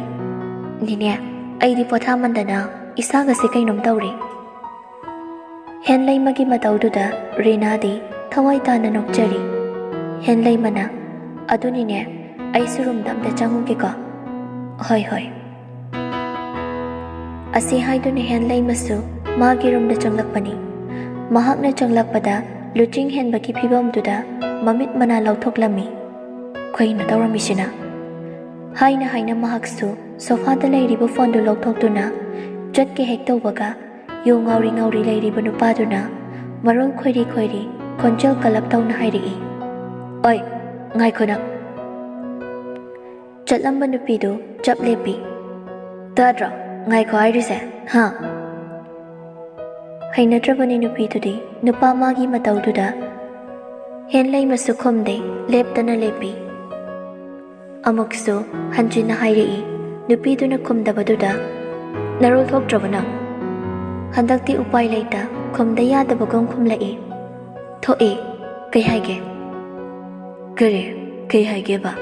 "ꯅꯦꯅꯦ, ꯑꯩꯗꯤ ꯄꯣꯊꯥꯃꯟꯗꯅ ꯏꯁꯥꯒꯁꯦ ꯀꯩꯅꯣꯝ ꯇꯧꯔꯦ꯫" ꯍꯦꯟ ꯂꯩꯃꯒꯤ ꯃꯇꯧꯗꯨꯗ ꯔꯤꯅꯥꯗꯤ ꯊꯋꯥꯏ ꯇꯥꯅ ꯅꯣꯛꯆꯔꯤ꯫ ꯍꯦꯟ ꯂꯩꯃꯅ, "ꯑꯗꯨꯅꯤꯅꯦ, ꯑꯩꯁꯨ ꯔꯨꯝꯗ ꯑꯝꯇ ꯆꯪꯉꯨꯒꯦꯀꯣ꯫" "ꯍꯣꯏ, ꯍꯣꯏ꯫" ꯑꯁꯤ ꯍꯥꯏꯗꯨꯅ ꯍꯦꯟ ꯂꯩꯃꯁꯨ ꯃꯥꯒꯤ ꯔꯨꯝꯗ ꯆꯪꯂꯛꯄꯅꯤ꯫ ꯃꯍꯥꯛꯅ ꯆꯪꯂꯛꯄꯗ ꯂꯨꯆꯤꯡ ꯍꯦꯟꯕꯒꯤ ꯐꯤꯕꯝꯗꯨꯗ ꯃꯃꯤꯠ ꯃꯅꯥ ꯂꯥꯎꯊꯣꯛꯂꯝꯃꯤ꯫ "ꯀꯩꯅꯣ ꯇꯧꯔꯝꯃꯤꯁꯤꯅ?" ꯍꯥꯏꯅ ꯍꯥꯏꯅ ꯃꯍꯥꯛꯁꯨ ꯁꯣꯐꯥꯗ ꯂꯩꯔꯤꯕ ꯐꯣꯟꯗꯨ ꯂꯧꯊꯣꯛꯇꯨꯅ ꯆꯠꯀꯦ ꯍꯦꯛ ꯇꯧꯕꯒ, ꯌꯨ ꯉꯥꯎꯔꯤ ꯉꯥꯎꯔꯤ ꯂꯩꯔꯤꯕ ꯅꯨꯄꯥꯗꯨꯅ ꯃꯔꯣꯜ ꯈꯣꯏꯔꯤ ꯈꯣꯏꯔꯤ ꯈꯣꯟꯖꯦꯜ ꯀꯜꯂꯞ ꯇꯧꯅ ꯍꯥꯏꯔꯛꯏ, "ꯑꯣꯏ, ꯉꯥꯏꯈꯣ ꯅꯪ!" ꯆꯠꯂꯝꯕ ꯅꯨꯄꯤꯗꯨ ꯆꯞ ꯂꯦꯞꯄꯤ꯫ "ꯇꯥꯗ꯭ꯔꯣ ꯉꯥꯏꯈꯣ ꯍꯥꯏꯔꯤꯁꯦ, ꯍꯥ?" ꯍꯩꯅꯗ꯭ꯔꯕꯅꯤ ꯅꯨꯄꯤꯗꯨꯗꯤ ꯅꯨꯄꯥ ꯃꯥꯒꯤ ꯃꯇꯧꯗꯨꯗ꯫ ꯍꯦꯟ ꯂꯩꯃꯁꯨ ꯈꯨꯝꯗꯦ, ꯂꯦꯞꯇꯅ ꯂꯦꯞꯄꯤ꯫ ꯑꯃꯨꯛꯁꯨ ꯍꯟꯖꯤꯟꯅ ꯍꯥꯏꯔꯛꯏ꯫ ꯅꯨꯄꯤꯗꯨꯅ ꯈꯨꯝꯗꯕꯗꯨꯗ, "ꯅꯔꯣꯜ ꯊꯣꯛꯇ꯭ꯔꯕ ꯅꯪ?" ꯍꯟꯗꯛꯇꯤ ꯎꯄꯥꯏ ꯂꯩꯇ ꯈꯨꯝꯗ ꯌꯥꯗꯕꯒꯨꯝ ꯈꯨꯝꯂꯛꯏ꯫ "ꯊꯣꯛꯏ, ꯀꯩ ꯍꯥꯏꯒꯦ?" "ꯀꯔꯤ? ꯀꯩ ꯍꯥꯏꯒꯦꯕ?"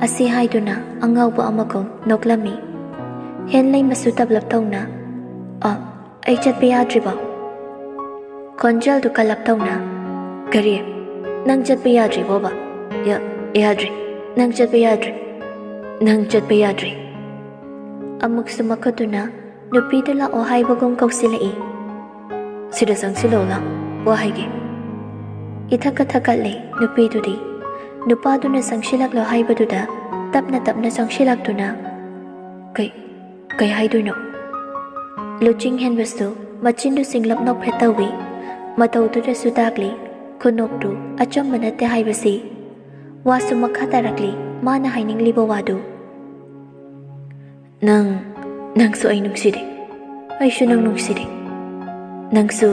ꯑꯁꯤ ꯍꯥꯏꯗꯨꯅ ꯑꯉꯥꯎꯕ ꯑꯃꯒꯨꯝ ꯅꯣꯛꯂꯝꯃꯤ꯫ ꯍꯦꯟ ꯂꯩꯃꯁꯨ ꯇꯞꯂꯞ ꯇꯧꯅ, "ꯑ, ꯑꯩ ꯆꯠꯄ ꯌꯥꯗ꯭ꯔꯤꯕꯣ?" ꯈꯣꯟꯖꯦꯜꯗꯨ ꯀꯜꯂꯞ ꯇꯧꯅ, "ꯀꯔꯤ? ꯅꯪ ꯆꯠꯄ ꯌꯥꯗ꯭ꯔꯤꯕꯣꯕ?" "ꯌꯥ-, ꯌꯥꯗ꯭ꯔꯤ꯫ ꯅꯪ ꯆꯠꯄ ꯌꯥꯗ꯭ꯔꯤ꯫ ꯅꯪ ꯆꯠꯄ ꯌꯥꯗ꯭ꯔꯤ꯫" ꯑꯃꯨꯛꯁꯨ ꯃꯈꯨꯠꯇꯨꯅ ꯅꯨꯄꯤꯗꯨ ꯂꯥꯛꯑꯣ ꯍꯥꯏꯕꯒꯨꯝ ꯀꯧꯁꯤꯜꯂꯛꯏ꯫ "ꯁꯤꯗ ꯆꯪꯁꯤꯜꯂꯛꯑꯣ, ꯂꯥꯎ, ꯋꯥ ꯍꯥꯏꯒꯦ꯫" ꯏꯊꯛꯀ ꯊꯛꯀꯠꯂꯦ ꯅꯨꯄꯤꯗꯨꯗꯤ꯫ ꯅꯨꯄꯥꯗꯨꯅ ꯆꯪꯁꯤꯜꯂꯛꯂꯣ ꯍꯥꯏꯕꯗꯨꯗ ꯇꯞꯅ ꯇꯞꯅ ꯆꯪꯁꯤꯜꯂꯛꯇꯨꯅ, "ꯀꯩ, ꯀꯩ ꯍꯥꯏꯗꯣꯏꯅꯣ?" ꯂꯨꯆꯤꯡ ꯍꯦꯟꯕꯁꯨ ꯃꯆꯤꯟꯗꯨ ꯆꯤꯡꯂꯞ ꯅꯣꯛꯐꯦꯠ ꯇꯧꯏ꯫ ꯃꯇꯧꯗꯨꯗꯁꯨ ꯇꯥꯛꯂꯤ ꯈꯨꯅꯣꯛꯇꯨ ꯑꯆꯝꯕ ꯅꯠꯇꯦ ꯍꯥꯏꯕꯁꯤ꯫ ꯋꯥꯁꯨ ꯃꯈꯥ ꯇꯥꯔꯛꯂꯤ ꯃꯥꯅ ꯍꯥꯏꯅꯤꯡꯂꯤꯕ ꯋꯥꯗꯨ꯫ "ꯅꯪ, ꯅꯪꯁꯨ ꯑꯩ ꯅꯨꯡꯁꯤꯔꯦ꯫ ꯑꯩꯁꯨ ꯅꯪ ꯅꯨꯡꯁꯤꯔꯦ꯫ ꯅꯪꯁꯨ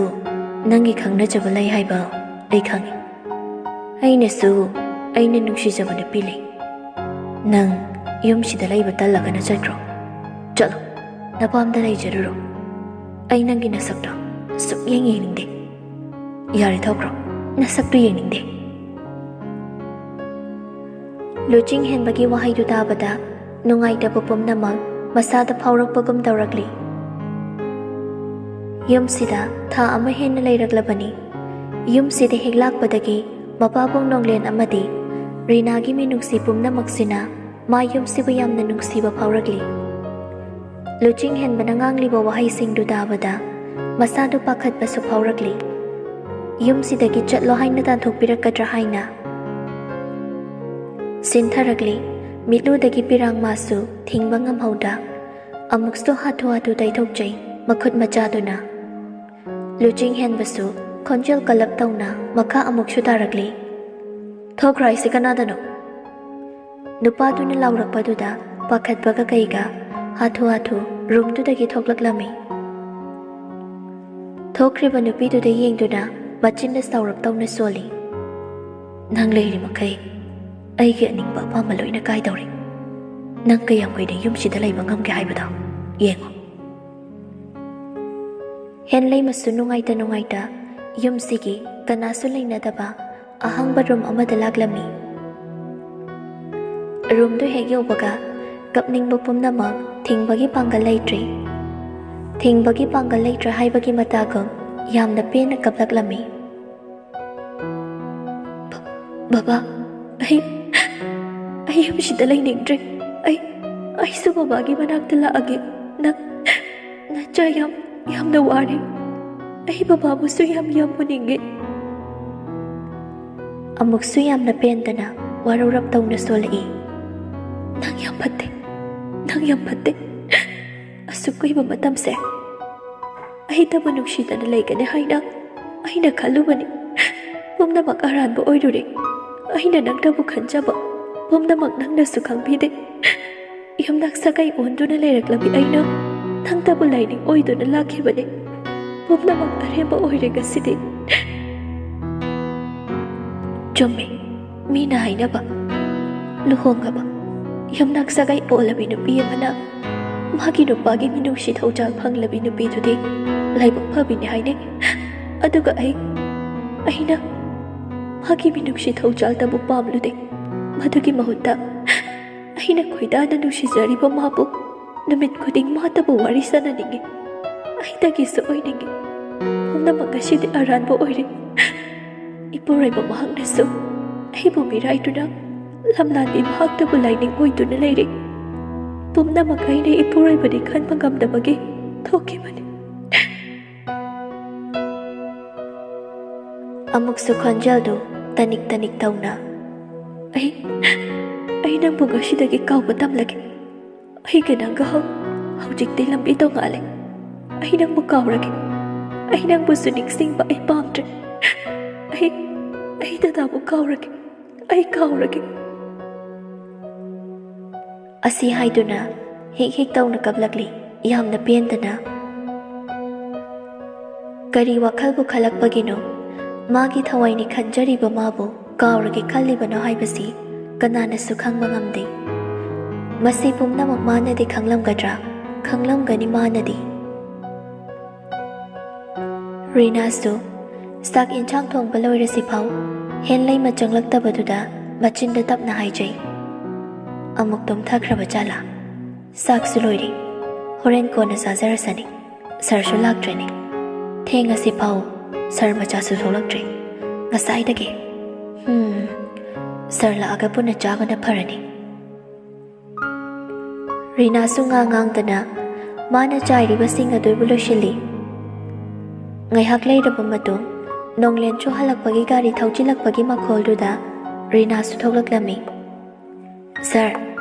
ꯅꯪꯒꯤ ꯈꯪꯅꯖꯕ ꯂꯩ ꯍꯥꯏꯕ ꯑꯩ ꯈꯪꯉꯤ꯫ ꯑꯩꯅꯁꯨ ꯑꯩꯅ ꯅꯨꯡꯁꯤꯖꯕ ꯅꯨꯄꯤ ꯂꯩ꯫ ꯅꯪ ꯌꯨꯝꯁꯤꯗ ꯂꯩꯕ ꯇꯜꯂꯒꯅ ꯆꯠꯈ꯭ꯔꯣ꯫ ꯆꯠꯂꯣ, ꯅꯄꯥꯝꯗ ꯂꯩꯖꯔꯨꯔꯣ꯫ ꯑꯩ ꯅꯪꯒꯤ ꯅꯁꯛꯇꯣ ꯁꯨꯛꯌꯦꯡ ꯌꯦꯡꯅꯤꯡꯗꯦ꯫ ꯌꯥꯔꯦ, ꯊꯣꯛꯈ꯭ꯔꯣ꯫ ꯅꯁꯛꯇꯨ ꯌꯦꯡꯅꯤꯡꯗꯦ꯫" ꯂꯨꯆꯤꯡ ꯍꯦꯟꯕꯒꯤ ꯋꯥꯍꯩꯗꯨ ꯇꯥꯕꯗ ꯅꯨꯡꯉꯥꯏꯇꯕ ꯄꯨꯝꯅꯃꯛ ꯃꯁꯥꯗ ꯐꯥꯎꯔꯛꯄꯒꯨꯝ ꯇꯧꯔꯛꯂꯤ꯫ ꯌꯨꯝꯁꯤꯗ ꯊꯥ ꯑꯃ ꯍꯦꯟꯅ ꯂꯩꯔꯛꯂꯕꯅꯤ꯫ ꯌꯨꯝꯁꯤꯗ ꯍꯦꯛ ꯂꯥꯛꯄꯗꯒꯤ ꯃꯄꯥꯕꯨꯡ ꯅꯣꯡꯂꯦꯟ ꯑꯃꯗꯤ ꯔꯤꯅꯥꯒꯤ ꯃꯤꯅꯨꯡꯁꯤ ꯄꯨꯝꯅꯃꯛꯁꯤꯅ ꯃꯥ ꯌꯨꯝꯁꯤꯕꯨ ꯌꯥꯝꯅ ꯅꯨꯡꯁꯤꯕ ꯐꯥꯎꯔꯛꯂꯤ꯫ ꯂꯨꯆꯤꯡ ꯍꯦꯟꯕꯅ ꯉꯥꯡꯂꯤꯕ ꯋꯥꯍꯩꯁꯤꯡꯗꯨ ꯇꯥꯕꯗ ꯃꯁꯥꯗꯨ ꯄꯥꯈꯠꯄꯁꯨ ꯐꯥꯎꯔꯛꯂꯤ꯫ ꯌꯨꯝꯁꯤꯗꯒꯤ ꯆꯠꯂꯣ ꯍꯥꯏꯅ ꯇꯥꯟꯊꯣꯛꯄꯤꯔꯛꯀꯗ꯭ꯔꯥ ꯍꯥꯏꯅ꯫ ꯁꯤꯟꯊꯔꯛꯂꯤ꯫ ꯃꯤꯠꯂꯨꯗꯒꯤ ꯄꯤꯔꯥꯡ ꯃꯥꯁꯨ ꯊꯤꯡꯕ ꯉꯝꯍꯧꯗ ꯑꯃꯨꯛꯁꯨ ꯍꯥꯊꯨ ꯍꯥꯊꯨ ꯇꯩꯊꯣꯛꯆꯩ ꯃꯈꯨꯠ ꯃꯆꯥꯗꯨꯅ꯫ ꯂꯨꯆꯤꯡ ꯍꯦꯟꯕꯁꯨ ꯈꯣꯟꯖꯦꯜ ꯀꯜꯂꯞ ꯇꯧꯅ ꯃꯈꯥ ꯑꯃꯨꯛꯁꯨ ꯇꯥꯔꯛꯂꯤ꯫ "ꯊꯣꯛꯈ꯭ꯔꯣ ꯍꯥꯏꯁꯦ ꯀꯅꯥꯗꯅꯣ?" ꯅꯨꯄꯥꯗꯨꯅ ꯂꯥꯎꯔꯛꯄꯗꯨꯗ ꯄꯥꯈꯠꯄꯒ ꯀꯩꯒ ꯍꯥꯊꯨ ꯍꯥꯊꯨ ꯔꯨꯝꯗꯨꯗꯒꯤ ꯊꯣꯛꯂꯛꯂꯝꯃꯤ꯫ ꯊꯣꯛꯈ꯭ꯔꯤꯕ ꯅꯨꯄꯤꯗꯨꯗ ꯌꯦꯡꯗꯨꯅ ꯃꯆꯤꯟꯗ ꯁꯥꯎꯔꯞ ꯇꯧꯅ ꯁꯣꯜꯂꯤ꯫ "ꯅꯪ ꯂꯩꯔꯤ ꯃꯈꯩ ꯑꯩꯒꯤ ꯑꯅꯤꯡꯕ ꯑꯄꯥꯝꯕ ꯂꯣꯏꯅ ꯀꯥꯏꯗꯧꯔꯦ꯫ ꯅꯪ ꯀꯌꯥꯝ ꯀꯨꯏꯅ ꯌꯨꯝꯁꯤꯗ ꯂꯩꯕ ꯉꯝꯒꯦ ꯍꯥꯏꯕꯗꯣ ꯌꯦꯡꯉꯣ꯫" ꯍꯦꯟꯂꯩꯃꯁꯨ ꯅꯨꯡꯉꯥꯏꯇ ꯅꯨꯡꯉꯥꯏꯇ ꯌꯨꯝꯁꯤꯒꯤ ꯀꯅꯥꯁꯨ ꯂꯩꯅꯗꯕ ꯑꯍꯥꯡꯕ ꯔꯨꯝ ꯑꯃꯗ ꯂꯥꯛꯂꯝꯃꯤ꯫ ꯔꯨꯝꯗꯨ ꯍꯦꯛ ꯌꯧꯕꯒ ꯀꯞꯅꯤꯡꯕ ꯄꯨꯝꯅꯃꯛ ꯊꯤꯡꯕꯒꯤ ꯄꯥꯡꯒꯜ ꯂꯩꯇ꯭ꯔꯦ꯫ ꯊꯤꯡꯕꯒꯤ ꯄꯥꯡꯒꯜ ꯂꯩꯇ꯭ꯔꯦ ꯍꯥꯏꯕꯒꯤ ꯃꯇꯥꯒꯨꯝ ꯌꯥꯝꯅ ꯄꯦꯟꯅ ꯀꯞꯂꯛꯂꯝꯃꯤ꯫ "ꯕ-, ꯕꯕꯥ, ꯑꯩ, ꯑꯩ ꯌꯨꯝꯁꯤꯗ ꯂꯩꯅꯤꯡꯗ꯭ꯔꯦ꯫ ꯑꯩ, ꯑꯩꯁꯨ ꯕꯕꯥꯒꯤ ꯃꯅꯥꯛꯇ ꯂꯥꯛꯑꯒꯦ꯫ ꯅꯪ, ꯅꯆꯥ ꯌꯥꯝ, ꯌꯥꯝꯅ ꯋꯥꯔꯦ꯫ ꯑꯩ ꯕꯕꯥꯕꯨꯁꯨ ꯌꯥꯝ, ꯌꯥꯝ ꯎꯅꯤꯡꯉꯦ꯫ ꯑꯃꯨꯛꯁꯨ ꯌꯥꯝꯅ ꯄꯦꯟꯗꯅ ꯋꯥꯔꯧꯔꯞ ꯇꯧꯅ ꯁꯣꯜꯂꯛꯏ꯫ ꯅꯪ ꯌꯥꯝ ꯐꯠꯇꯦ, ꯅꯪ ꯌꯥꯝ ꯐꯠꯇꯦ꯫ ꯑꯁꯨꯛ ꯀꯨꯏꯕ ꯃꯇꯝꯁꯦ ꯑꯩꯇꯕꯨ ꯅꯨꯡꯁꯤꯗꯅ ꯂꯩꯒꯅꯤ ꯍꯥꯏꯅ ꯑꯩꯅ ꯈꯜꯂꯨꯕꯅꯤ꯫ ꯄꯨꯝꯅꯃꯛ ꯑꯔꯥꯟꯕ ꯑꯣꯏꯔꯨꯔꯦ꯫ ꯑꯩꯅ ꯅꯪꯇꯕꯨ ꯈꯟꯖꯕ ꯄꯨꯝꯅꯃꯛ ꯅꯪꯅꯁꯨ ꯈꯪꯕꯤꯗꯦ꯫ ꯌꯨꯝꯅꯥꯛ ꯁꯥꯒꯩ ꯑꯣꯟꯗꯨꯅ ꯂꯩꯔꯛꯂꯕꯤ ꯑꯩꯅ ꯅꯪꯇꯕꯨ ꯂꯥꯏꯅꯤꯡ ꯑꯣꯏꯗꯨꯅ ꯂꯥꯛꯈꯤꯕꯅꯤ꯫ ꯄꯨꯝꯅꯃꯛ ꯑꯔꯦꯝꯕ ꯑꯣꯏꯔꯦ ꯉꯁꯤꯗꯤ꯫ ꯆꯨꯝꯃꯤ, ꯃꯤꯅ ꯍꯥꯏꯅꯕ, ꯂꯨꯍꯣꯡꯉꯕ, ꯌꯨꯝꯅꯥꯛ ꯁꯥꯒꯩ ꯑꯣꯜꯂꯕꯤ ꯅꯨꯄꯤ ꯑꯃꯅ ꯃꯥꯒꯤ ꯅꯨꯄꯥꯒꯤ ꯃꯤꯅꯨꯡꯁꯤ ꯊꯧꯖꯥꯜ ꯐꯪꯂꯕꯤ ꯅꯨꯄꯤꯗꯨꯗꯤ ꯂꯥꯏꯕꯛ ꯐꯕꯤꯅꯤ ꯍꯥꯏꯅꯩ꯫ ꯑꯗꯨꯒ ꯑꯩ, ꯑꯩꯅ ꯃꯥꯒꯤ ꯃꯤꯅꯨꯡꯁꯤ ꯊꯧꯖꯥꯜꯗꯕꯨ ꯄꯥꯝꯂꯨꯗꯦ꯫ ꯃꯗꯨꯒꯤ ꯃꯍꯨꯠꯇ ꯑꯩꯅ ꯈꯣꯏꯗꯥꯅ ꯅꯨꯡꯁꯤꯖꯔꯤꯕ ꯃꯥꯕꯨ ꯅꯨꯃꯤꯠ ꯈꯨꯗꯤꯡ ꯃꯥꯇꯕꯨ ꯋꯥꯔꯤ ꯁꯥꯟꯅꯅꯤꯡꯉꯤ꯫ ꯑꯩꯇꯒꯤꯁꯨ ꯑꯣꯏꯅꯤꯡꯉꯤ꯫ ꯄꯨꯝꯅꯃꯛ ꯑꯁꯤꯗꯤ ꯑꯔꯥꯟꯕ ꯑꯣꯏꯔꯦ꯫ ꯏꯄꯨꯔꯣꯏꯕ ꯃꯍꯥꯛꯅꯁꯨ ꯑꯩꯕꯨ ꯃꯤꯔꯥꯏꯗꯨꯅ ꯂꯝꯂꯥꯟꯕꯤ ꯃꯍꯥꯛꯇꯕꯨ ꯂꯥꯏꯅꯤꯡ ꯑꯣꯏꯗꯨꯅ ꯂꯩꯔꯦ꯫ ꯄꯨꯝꯅꯃꯛ ꯑꯩꯅ ꯏꯄꯨꯔꯣꯏꯕꯅꯤ ꯈꯟꯕ ꯉꯝꯗꯕꯒꯤ ꯊꯣꯛꯈꯤꯕꯅꯤ꯫ ꯑꯃꯨꯛꯁꯨ ꯈꯣꯟꯖꯦꯜꯗꯨ ꯇꯅꯤꯛ ꯇꯅꯤꯛ ꯇꯧꯅ, "ꯑꯩ, ꯑꯩ ꯅꯪꯕꯨ ꯉꯁꯤꯗꯒꯤ ꯀꯥꯎꯕ ꯇꯝꯂꯒꯦ꯫ ꯑꯩꯒ ꯅꯪꯒ ꯍꯧ-, ꯍꯧꯖꯤꯛꯇꯤ ꯂꯝꯕꯤ ꯇꯣꯉꯥꯜꯂꯦ꯫ ꯑꯩ ꯅꯪꯕꯨ ꯀꯥꯎꯔꯒꯦ꯫ ꯑꯩ ꯅꯪꯕꯨꯁꯨ ꯅꯤꯡꯁꯤꯡꯕ ꯑꯩ ꯄꯥꯝꯗ꯭ꯔꯦ꯫ ꯑꯩ, ꯑꯩ ꯗꯗꯥꯕꯨ ꯀꯥꯎꯔꯒꯦ꯫ ꯑꯩ ꯀꯥꯎꯔꯒꯦ꯫" ꯑꯁꯤ ꯍꯥꯏꯗꯨꯅ ꯍꯤꯛ ꯍꯤꯛ ꯇꯧꯅ ꯀꯞꯂꯛꯂꯤ, ꯌꯥꯝꯅ ꯄꯦꯟꯗꯅ꯫ ꯀꯔꯤ ꯋꯥꯈꯜꯕꯨ ꯈꯜꯂꯛꯄꯒꯤꯅꯣ? ꯃꯥꯒꯤ ꯊꯋꯥꯏꯅꯤ ꯈꯟꯖꯔꯤꯕ ꯃꯥꯕꯨ ꯀꯥꯎꯔꯒꯦ ꯈꯜꯂꯤꯕꯅꯣ ꯍꯥꯏꯕꯁꯤ ꯀꯅꯥꯅꯁꯨ ꯈꯪꯕ ꯉꯝꯗꯦ꯫ ꯃꯁꯤ ꯄꯨꯝꯅꯃꯛ ꯃꯥꯅꯗꯤ ꯈꯪꯂꯝꯒꯗ꯭ꯔꯥ? ꯈꯪꯂꯝꯒꯅꯤ ꯃꯥꯅꯗꯤ꯫ ꯔꯤꯅꯥꯁꯨ ꯆꯥꯛ ꯏꯟꯁꯥꯡ ꯊꯣꯡꯕ ꯂꯣꯏꯔꯁꯤ ꯐꯥꯎ ꯍꯦꯟ ꯂꯩꯃ ꯆꯪꯂꯛꯇꯕꯗꯨꯗ ꯃꯆꯤꯟꯗ ꯇꯞꯅ ꯍꯥꯏꯖꯩ, "ꯑꯃꯨꯛ ꯇꯨꯝꯊꯈ꯭ꯔꯕ ꯖꯥꯠꯂꯥ? ꯆꯥꯛꯁꯨ ꯂꯣꯏꯔꯦ, ꯍꯣꯔꯦꯟ ꯀꯣꯟꯅ ꯆꯥꯖꯔꯁꯅꯤ꯫ ꯁꯥꯔꯁꯨ ꯂꯥꯛꯇ꯭ꯔꯦꯅꯦ꯫ ꯊꯦꯡꯉꯁꯤ ꯐꯥꯎ ꯁꯥꯔ ꯃꯆꯥꯁꯨ ꯊꯣꯛꯂꯛꯇ꯭ꯔꯦ꯫ ꯉꯁꯥꯏꯗꯒꯤ꯫ ꯍꯝ, ꯁꯥꯔ ꯂꯥꯛꯑꯒ ꯄꯨꯟꯅ ꯆꯥꯕꯅ ꯐꯔꯅꯤ꯫" ꯔꯤꯅꯥꯁꯨ ꯉꯥ ꯉꯥꯡꯗꯅ ꯃꯥꯅ ꯆꯥꯏꯔꯤꯕꯁꯤꯡ ꯑꯗꯨꯕꯨ ꯂꯣꯏꯁꯤꯜꯂꯤ꯫ ꯉꯥꯏꯍꯥꯛ ꯂꯩꯔꯕ ꯃꯇꯨꯡ, ꯅꯣꯡꯂꯦꯟꯁꯨ ꯍꯜꯂꯛꯄꯒꯤ ꯒꯥꯔꯤ ꯊꯧꯖꯤꯜꯂꯛꯄꯒꯤ ꯃꯈꯣꯜꯗꯨꯗ ꯔꯤꯅꯥꯁꯨ ꯊꯣꯛꯂꯛꯂꯝꯃꯤ꯫ "ꯁꯥꯔ,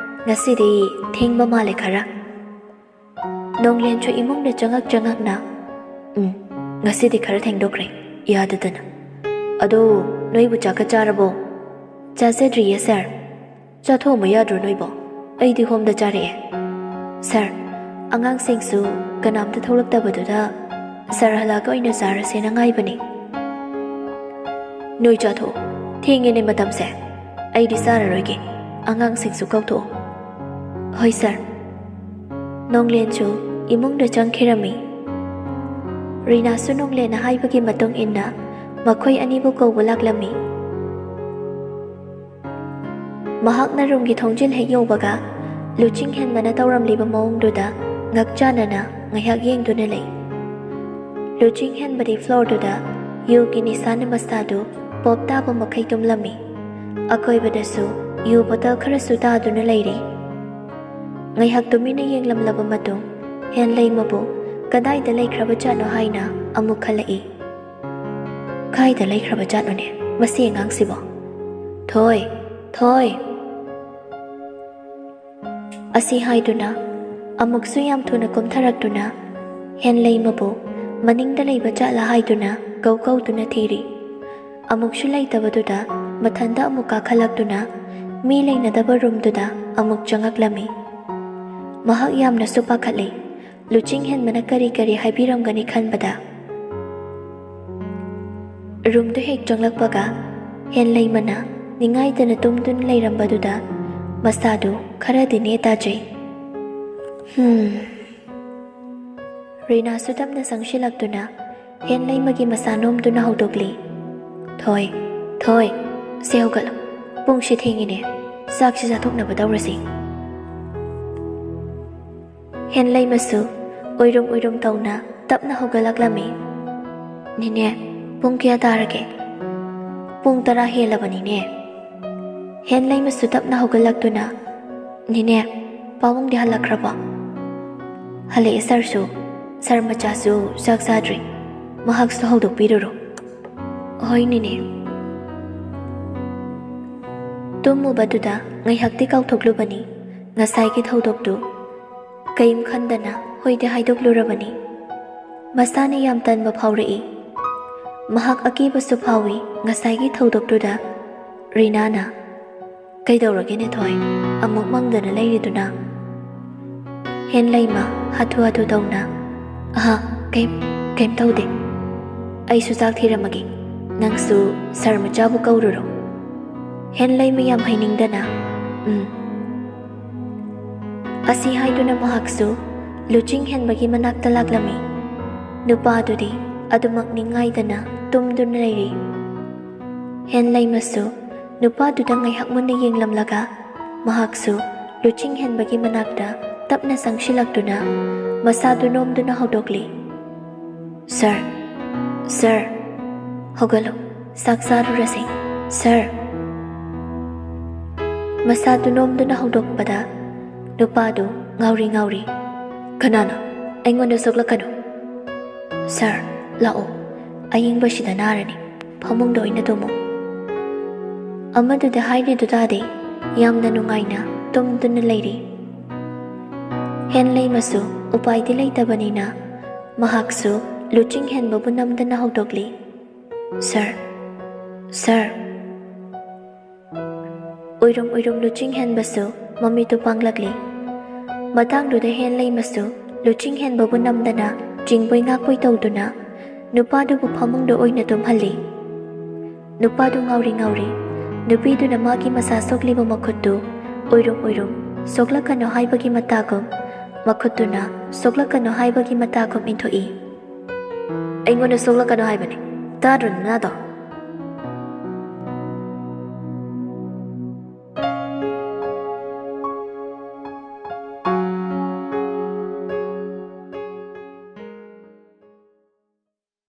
ꯉꯁꯤꯗꯤ ꯊꯦꯡꯕ ꯃꯥꯜꯂꯦ ꯈꯔ꯫" ꯅꯣꯡꯂꯦꯟꯁꯨ ꯏꯃꯨꯡꯗ ꯆꯪꯉꯛ ꯆꯪꯉꯛꯅ, "ꯎꯝ, ꯉꯁꯤꯗꯤ ꯈꯔ ꯊꯦꯡꯗꯣꯛꯈ꯭ꯔꯦ, ꯌꯥꯗꯗꯅ꯫ ꯑꯗꯣ, ꯅꯣꯏꯕꯨ ꯆꯥꯛꯀ ꯆꯥꯔꯕꯣ?" "ꯆꯥꯖꯗ꯭ꯔꯤꯌꯦ, ꯁꯥꯔ꯫" "ꯆꯥꯊꯣꯛꯑꯝꯕ ꯌꯥꯗ꯭ꯔꯣ ꯅꯣꯏꯕꯣ? ꯑꯩꯗꯤ ꯍꯣꯝꯗ ꯆꯥꯔꯛꯑꯦ꯫" "ꯁꯥꯔ, ꯑꯉꯥꯡꯁꯤꯡꯁꯨ ꯀꯅꯥꯝꯇ ꯊꯣꯛꯂꯛꯇꯕꯗꯨꯗ ꯁꯥꯔ ꯍꯜꯂꯛꯑꯒ ꯑꯣꯏꯅ ꯆꯥꯔꯁꯦꯅ ꯉꯥꯏꯕꯅꯤ꯫" "ꯅꯣꯏ ꯆꯥꯊꯣꯛꯑꯣ, ꯊꯦꯡꯉꯦꯅꯦ ꯃꯇꯝꯁꯦ꯫ ꯑꯩꯗꯤ ꯆꯥꯔꯔꯣꯏꯒꯦ, ꯑꯉꯥꯡꯁꯤꯡꯁꯨ ꯀꯧꯊꯣꯛꯑꯣ꯫" "ꯍꯣꯏ, ꯁꯥꯔ꯫" ꯅꯣꯡꯂꯦꯟꯁꯨ ꯏꯃꯨꯡꯗ ꯆꯪꯈꯤꯔꯝꯃꯤ꯫ ꯔꯤꯅꯥꯁꯨ ꯅꯣꯡꯂꯦꯟꯅ ꯍꯥꯏꯕꯒꯤ ꯃꯇꯨꯡ ꯏꯟꯅ ꯃꯈꯣꯏ ꯑꯅꯤꯕꯨ ꯀꯧꯕ ꯂꯥꯛꯂꯝꯃꯤ꯫ ꯃꯍꯥꯛꯅ ꯔꯨꯝꯒꯤ ꯊꯣꯡꯖꯤꯜ ꯍꯦꯛ ꯌꯧꯕꯒ, ꯂꯨꯆꯤꯡ ꯍꯦꯟꯕꯅ ꯇꯧꯔꯝꯂꯤꯕ ꯃꯑꯣꯡꯗꯨꯗ ꯉꯛꯆꯥꯟꯅꯅ ꯉꯥꯏꯍꯥꯛ ꯌꯦꯡꯗꯨꯅ ꯂꯩ꯫ ꯂꯨꯆꯤꯡ ꯍꯦꯟꯕꯗꯤ ꯐ꯭ꯂꯣꯔꯗꯨꯗ ꯌꯨꯒꯤ ꯅꯤꯁꯥꯅ ꯃꯁꯥꯗꯨ ꯄꯣꯞ ꯇꯥꯕ ꯃꯈꯩ ꯇꯨꯝꯂꯝꯃꯤ꯫ ꯑꯀꯣꯏꯕꯗꯁꯨ ꯌꯨ ꯕꯣꯇꯜ ꯈꯔꯁꯨ ꯇꯥꯗꯨꯅ ꯂꯩꯔꯤ꯫ ꯉꯥꯏꯍꯥꯛ ꯇꯨꯃꯤꯟꯅ ꯌꯦꯡꯂꯝꯂꯕ ꯃꯇꯨꯡ, ꯍꯦꯟꯂꯩꯃꯕꯨ ꯀꯗꯥꯏꯗ ꯂꯩꯈ꯭ꯔꯕ ꯖꯥꯠꯅꯣ ꯍꯥꯏꯅ ꯑꯃꯨꯛ ꯈꯜꯂꯛꯏ꯫ "ꯀꯥꯏꯗ ꯂꯩꯈ꯭ꯔꯕ ꯖꯥꯠꯅꯣꯅꯦ ꯃꯁꯤ ꯑꯉꯥꯡꯁꯤꯕꯣ? ꯊꯣꯏ, ꯊꯣꯏ!" ꯑꯁꯤ ꯍꯥꯏꯗꯨꯅ ꯑꯃꯨꯛꯁꯨ ꯌꯥꯝ ꯊꯨꯅ ꯀꯨꯝꯊꯔꯛꯇꯨꯅ ꯍꯦꯟꯂꯩꯃꯕꯨ ꯃꯅꯤꯡꯗ ꯂꯩꯕ ꯖꯥꯠꯂ ꯍꯥꯏꯗꯨꯅ ꯀꯧ ꯀꯧꯗꯨꯅ ꯊꯤꯔꯤ꯫ ꯑꯃꯨꯛꯁꯨ ꯂꯩꯇꯕꯗꯨꯗ ꯃꯊꯟꯇ ꯑꯃꯨꯛ ꯀꯥꯈꯠꯂꯛꯇꯨꯅ ꯃꯤ ꯂꯩꯅꯗꯕ ꯔꯨꯝꯗꯨꯗ ꯑꯃꯨꯛ ꯆꯪꯉꯛꯂꯝꯃꯤ꯫ ꯃꯍꯥꯛ ꯌꯥꯝꯅꯁꯨ ꯄꯥꯈꯠꯂꯤ꯫ ꯂꯨꯆꯤꯡ ꯍꯦꯟꯕꯅ ꯀꯔꯤ ꯀꯔꯤ ꯍꯥꯏꯕꯤꯔꯝꯒꯅꯤ ꯈꯟꯕꯗ꯫ ꯔꯨꯝꯗꯨ ꯍꯦꯛ ꯆꯪꯂꯛꯄꯒ ꯍꯦꯟꯂꯩꯃꯅ ꯅꯤꯡꯉꯥꯏꯗꯅ ꯇꯨꯝꯗꯨꯅ ꯂꯩꯔꯝꯕꯗꯨꯗ ꯃꯁꯥꯗꯨ ꯈꯔꯗꯤ ꯅꯦ ꯇꯥꯖꯩ꯫ "ꯍꯨꯝ꯫" ꯔꯤꯅꯥꯁꯨ ꯇꯞꯅ ꯆꯪꯁꯤꯜꯂꯛꯇꯨꯅ ꯍꯦꯟꯂꯩꯃꯒꯤ ꯃꯁꯥ ꯅꯣꯝꯗꯨꯅ ꯍꯧꯗꯣꯛꯂꯤ꯫ "ꯊꯣꯏ, ꯊꯣꯏ, ꯁꯦ ꯍꯧꯒꯠꯂꯣ꯫ ꯄꯨꯡꯁꯤ ꯊꯦꯡꯉꯤꯅꯦ꯫ ꯆꯥꯛꯁꯤ ꯆꯥꯊꯣꯛꯅꯕ ꯇꯧꯔꯁꯤ꯫" ꯍꯦꯟꯂꯩꯃꯁꯨ ꯎꯏꯔꯨꯝ ꯎꯏꯔꯨꯝ ꯇꯧꯅ ꯇꯞꯅ ꯍꯧꯒꯠꯂꯛꯂꯝꯃꯤ꯫ "ꯅꯦꯅꯦ, ꯄꯨꯡ ꯀꯌꯥ ꯇꯥꯔꯒꯦ?" "ꯄꯨꯡ ꯇꯔꯥ ꯍꯦꯜꯂꯕꯅꯤꯅꯦ꯫" ꯍꯦꯟꯂꯩꯃꯁꯨ ꯇꯞꯅ ꯍꯧꯒꯠꯂꯛꯇꯨꯅ, "ꯅꯦꯅꯦ, ꯄꯥꯕꯨꯡꯗꯤ ꯍꯜꯂꯛꯈ꯭ꯔꯕꯣ? ꯍꯜꯂꯛꯑꯦ ꯁꯥꯔꯁꯨ꯫ ꯁꯥꯔ ꯃꯆꯥꯁꯨ ꯆꯥꯛ ꯆꯥꯗ꯭ꯔꯤ꯫ ꯃꯍꯥꯛꯁꯨ ꯍꯧꯗꯣꯛꯄꯤꯔꯨꯔꯣ꯫ ꯍꯣꯏ ꯅꯦꯅꯦ꯫ ꯇꯨꯝꯃꯨꯕꯗꯨꯗ ꯉꯥꯏꯍꯥꯛꯇꯤ ꯀꯥꯎꯊꯣꯛꯂꯨꯕꯅꯤ ꯉꯁꯥꯏꯒꯤ ꯊꯧꯗꯣꯛꯇꯨ꯫ ꯀꯩꯝ ꯈꯟꯗꯅ ꯍꯣꯏꯗ ꯍꯥꯏꯗꯣꯛꯂꯨꯔꯕꯅꯤ꯫ ꯃꯁꯥꯅ ꯌꯥꯝ ꯇꯟꯕ ꯐꯥꯎꯔꯛꯏ꯫ ꯃꯍꯥꯛ ꯑꯀꯤꯕꯁꯨ ꯐꯥꯎꯏ ꯉꯁꯥꯏꯒꯤ ꯊꯧꯗꯣꯛꯇꯨꯗ꯫ ꯔꯤꯅꯥꯅ, "ꯀꯩꯗꯧꯔꯒꯦꯅꯦ ꯊꯣꯏ? ꯑꯃꯨꯛ ꯃꯪꯗꯅ ꯂꯩꯔꯤꯗꯨꯅ?" ꯍꯦꯟꯂꯩꯃ ꯍꯥꯊꯨ ꯍꯥꯊꯨ ꯇꯧꯅ, "ꯑꯍꯥ, ꯀꯩꯝ, ꯀꯩꯝ ꯇꯧꯗꯦ꯫ ꯑꯩꯁꯨ ꯆꯥꯛ ꯊꯤꯔꯝꯃꯒꯦ꯫ ꯅꯪꯁꯨ ꯁꯥꯔ ꯃꯆꯥꯕꯨ ꯀꯧꯔꯨꯔꯣ꯫" ꯍꯦꯟꯂꯩꯃ ꯌꯥꯝ ꯍꯩꯅꯤꯡꯗꯅ, "ꯎꯝ꯫" ꯑꯁꯤ ꯍꯥꯏꯗꯨꯅ ꯃꯍꯥꯛꯁꯨ ꯂꯨꯆꯤꯡ ꯍꯦꯟꯕꯒꯤ ꯃꯅꯥꯛꯇ ꯂꯥꯛꯂꯝꯃꯤ꯫ ꯅꯨꯄꯥꯗꯨꯗꯤ ꯑꯗꯨꯃꯛ ꯅꯤꯡꯉꯥꯏꯗꯅ ꯇꯨꯝꯗꯨꯅ ꯂꯩꯔꯤ꯫ ꯍꯦꯟꯂꯩꯃꯁꯨ ꯅꯨꯄꯥꯗꯨꯗ ꯉꯥꯏꯍꯥꯛ ꯃꯨꯟꯅ ꯌꯦꯡꯂꯝꯂꯒ ꯃꯍꯥꯛꯁꯨ ꯂꯨꯆꯤꯡ ꯍꯦꯟꯕꯒꯤ ꯃꯅꯥꯛꯇ ꯇꯞꯅ ꯆꯪꯁꯤꯜꯂꯛꯇꯨꯅ ꯃꯁꯥꯗꯨ ꯅꯣꯝꯗꯨꯅ ꯍꯧꯗꯣꯛꯂꯤ꯫ "ꯁꯥꯔ, ꯁꯥꯔ, ꯍꯧꯒꯠꯂꯣ, ꯆꯥꯛ ꯆꯥꯔꯨꯔꯁꯤ, ꯁꯥꯔ꯫" ꯃꯁꯥꯗꯨ ꯅꯣꯝꯗꯨꯅ ꯍꯧꯗꯣꯛꯄꯗ ꯅꯨꯄꯥꯗꯨ ꯉꯥꯎꯔꯤ ꯉꯥꯎꯔꯤ, "ꯀꯅꯥꯅꯣ? ꯑꯩꯉꯣꯟꯗ ꯁꯣꯛꯂꯛꯀꯅꯨ꯫" "ꯁꯥꯔ, ꯂꯥꯛꯑꯣ, ꯑꯌꯤꯡꯕꯁꯤꯗ ꯅꯥꯔꯅꯤ, ꯐꯃꯨꯡꯗ ꯑꯣꯏꯅ ꯇꯨꯝꯃꯣ꯫" ꯑꯃꯗꯨꯗ ꯍꯥꯏꯔꯤꯗꯨ ꯇꯥꯗꯦ, ꯌꯥꯝꯅ ꯅꯨꯡꯉꯥꯏꯅ ꯇꯨꯝꯗꯨꯅ ꯂꯩꯔꯤ꯫ ꯍꯦꯟꯂꯩꯃꯁꯨ ꯎꯄꯥꯏꯗꯤ ꯂꯩꯇꯕꯅꯤꯅ ꯃꯍꯥꯛꯁꯨ ꯂꯨꯆꯤꯡ ꯍꯦꯟꯕꯕꯨ ꯅꯝꯗꯅ ꯍꯧꯗꯣꯛꯂꯤ꯫ "ꯁꯥꯔ, ꯁꯥꯔ꯫" ꯎꯏꯔꯨꯝ ꯎꯏꯔꯨꯝ ꯂꯨꯆꯤꯡ ꯍꯦꯟꯕꯁꯨ ꯃꯃꯤꯠꯇꯨ ꯄꯥꯡꯂꯛꯂꯤ꯫ ꯃꯇꯥꯡꯗꯨꯗ ꯍꯦꯟꯂꯩꯃꯁꯨ ꯂꯨꯆꯤꯡ ꯍꯦꯟꯕꯕꯨ ꯅꯝꯗꯅ ꯆꯤꯡꯕꯣꯏ ꯉꯥꯛꯄꯣꯏ ꯇꯧꯗꯨꯅ ꯅꯨꯄꯥꯗꯨꯕꯨ ꯐꯃꯨꯡꯗ ꯑꯣꯏꯅ ꯇꯨꯝꯍꯜꯂꯤ꯫ ꯅꯨꯄꯥꯗꯨ ꯉꯥꯎꯔꯤ ꯉꯥꯎꯔꯤ ꯅꯨꯄꯤꯗꯨꯅ ꯃꯥꯒꯤ ꯃꯁꯥ ꯁꯣꯛꯂꯤꯕ ꯃꯈꯨꯠꯇꯨ ꯎꯏꯔꯨꯝ ꯎꯏꯔꯨꯝ ꯁꯣꯛꯂꯛꯀꯅꯨ ꯍꯥꯏꯕꯒꯤ ꯃꯇꯥꯒꯨꯝ, ꯃꯈꯨꯠꯇꯨꯅ ꯁꯣꯛꯂꯛꯀꯅꯨ ꯍꯥꯏꯕꯒꯤ ꯃꯇꯥꯒꯨꯝ ꯏꯟꯊꯣꯛꯏ꯫ "ꯑꯩꯉꯣꯟꯗ ꯁꯣꯛꯂꯛꯀꯅꯨ ꯍꯥꯏꯕꯅꯤ, ꯇꯥꯗ꯭ꯔꯣ ꯅꯅꯥꯗꯣ?"